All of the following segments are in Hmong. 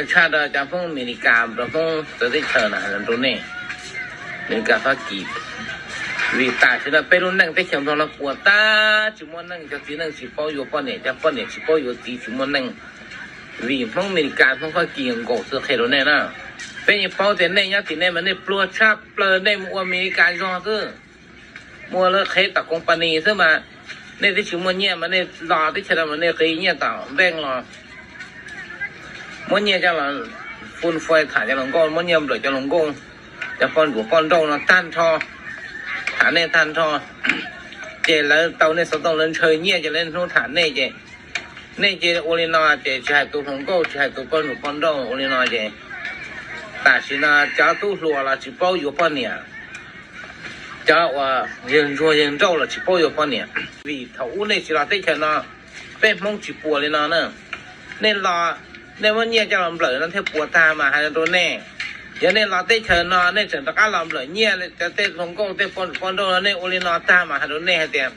Tshaj rau cov Hmoob Amelikas rau Hmoob txawv teb chaws na, hais rau nej, Amelikas Fab Kis, vim tam sim no peb lub neej teb chaws Nplog no puas tag, tsis muaj neej, cov txiv neej tsis paub yuav poj niam, cov poj niam tsis paub yuav txiv, tsis muaj neej. Vim Hmoob Amelikas Hmoob Fab Kis nkaus xwb, qhia rau nej na. Peb yeej paub tias nej nyob tim nej mas nej pluag tshaj plaws, nej mus ua Amelikas zog xwb, mus ua lawv qhev tom company xwb mas. Nej twb tsis muaj nyiaj mas nej los teb chaws no mas nej qiv nyiaj tom bank los, muab nyiaj coj los fun fai tham cov hluas nkauj, muab nyiaj nplawm cov hluas nkauj, cov poj ntsuam poj nrauj no tag nrho, tham nej tag nrho. Ces lawv tau nej xov tooj, lawv ntshaw nyiaj ces lawv hnub tham nej ces, nej ces ua li no ces tsis hais tus hluas nkauj tsis hais tus poj ntsuam poj nrauj ua li no ces, tam sim no cov tub hluas los tsis paub yuav poj niam, cov uas yawg ntsuag yawg nrauj los tsis paub yuav poj niam. Vim thaum ub nej tsis los teb chaws no, peb Hmoob tsis puas li no na. Nej los, nej muab nyiaj coj los nplawm no thiaj puas tag mas hais rau nej. Yog nej los teb chaws no nej tseem rov qab los nplawm nyiaj cov tej hluas nkauj tej poj ntsuam poj nrauj no, nej ua li no tag mas hais rau nej hais tias,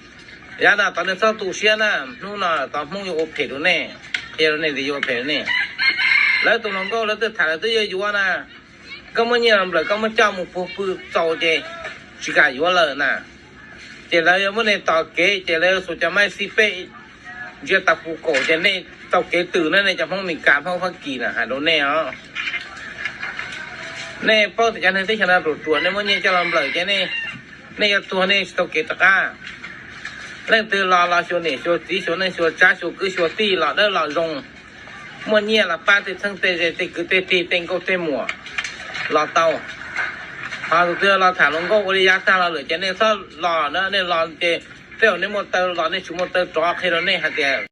yav no tod nej txhob tu siab na, hnub no tod Hmoob yuav ua phem rau nej, qhia rau nej tias yuav ua phem rau nej. Lawv tus hluas nkauj lawv twb tham lawv twb yuav yuav na, koj muab nyiaj los nplawm koj muab coj mus puag pw txaus ces tsis kam yuav lawm na. Ces lawv yuav muab nej tos kev ces lawv xuas cov maib xib peb ntsia tau puv kaum ces nej tau kev twm na, nej cov Hmoob Amelikas Hmoob Fab Kis na, hais rau nej os. Nej paub tias cov neeg teb chaws no ruam ruam, nej muab nyiaj coj los nplawm ces nej, nej yuav tuag nej tsis tau kev rov qab. Leej twg los los xyuas niam xyuas txiv xyuas neej xyuas tsav xyuas kwv xyuas tij los dawb los zoo, muaj nyiaj los pab tej txheeb tej ze tej kwv tej tij tej nkauj tej muam los tau. Ho tus twg los tham hluas nkauj ua li yav tag los lawm ces nej txhob los na, nej los ces tej zaum nej muaj taw los nej tsis muaj taw rov, qhia rau nej hais tias